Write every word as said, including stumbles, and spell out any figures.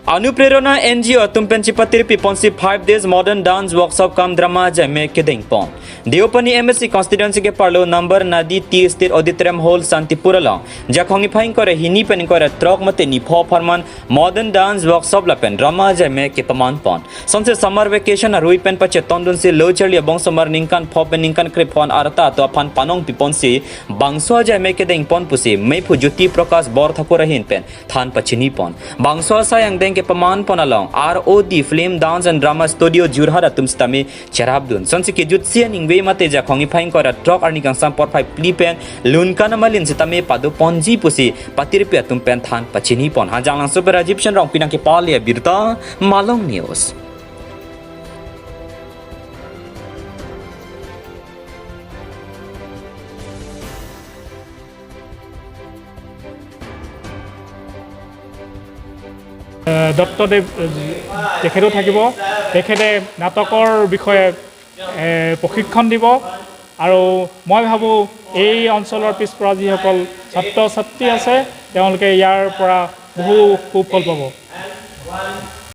Anuprerona N G O atum pen chipatirpi ponsi five days modern dance workshop cum drama ajaimek kedeng pon. Deopani M A C constituency ke parlo number nadi T State Auditorium Hall Santipur along Jakhong niphai ingkoi ra hini pen ingkoi ra throk mate nipho apharman modern dance workshop lapen drama ajaimek kepaman pon. Sonsi summer vacation arui pen pachetongdunsi lo charli abong somar ningkan pho pen ningkan krepho an arta atum aphan panongpi ponsi bangso ajaimek kedeng pon pusi meiphu Jyoti Prakash Borthakur ahin pen than pachini pon. Bangso asai angdeng kepaman pon along R O D Film Dance and Drama Studio Jorhat atum sitame cherapdun. Sonsi kejutsi aningve mate Jakhong niphai ingkoi ra throk arni kangsam porphai phli pen lunkan amalin sitame pado ponji pusi patirpi atum pen than pachini pon. Hanjanglangso pen Rajiv Shen Rongpi nangkepale abirta, Malong News. এ, দত্তদেৱ, এ, তেখেতো থাকিব। তেখেতে নাটকৰ বিষয়ে, এ, প্ৰশিক্ষণ দিব। আৰু মই ভাবোঁ এই অঞ্চলৰ পিছপৰা যিসকল ছাত্ৰ ছাত্ৰী আছে, তেওঁলোকে ইয়াৰ পৰা বহু সুফল পাব।